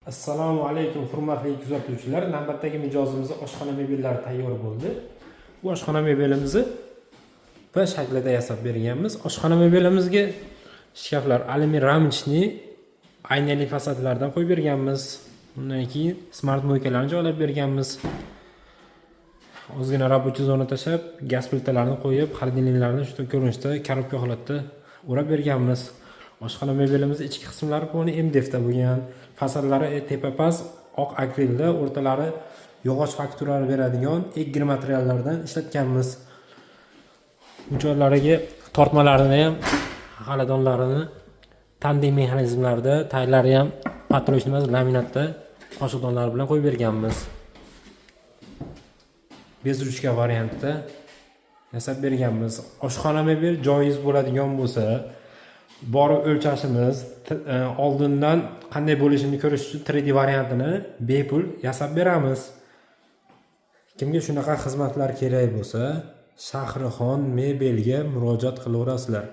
Assalomu alaykum, hurmatli kuzatuvchilar. Navbatdagi mijozimizni oshxona mebellari tayyor bo'ldi. Bu oshxona mebelimizni P shaklida yasab berganmiz. Oshxona mebelimizga shkaflar alyumin рамочный, aynali fasadlardan qo'yib berganmiz. Undan keyin smart мойка larni joylab berganmiz. Ozgina рабочий zona tashlab, gaz plitalarini qo'yib, холодильник larni shu ko'rinishda коробка holatda o'rab berganmiz. Oshxona mebelimiz ichki qismlari полный MDF da bo'lgan. Fasadlari tepa past oq akrilda, o'rtalari yog'och fakturalari beradigan egri materiallardan ishlatganmiz. Joylariga tortmalarini ham, xaladonlarini tandem mexanizmlarda, taglari ham потолочный emas, laminatda qoshiqdonlar bilan qo'yib berganmiz. Без ручка variantda yasab berganmiz. Oshxona mebel joyiz bo'ladigan bo'lsa, borib o'lchashimiz, oldindan qanday bo'lishini ko'rish uchun 3D variantini bepul yasab beramiz. Kimga shunaqa xizmatlar kerak bo'lsa, Shahrixon mebelga murojaat qilaverasizlar.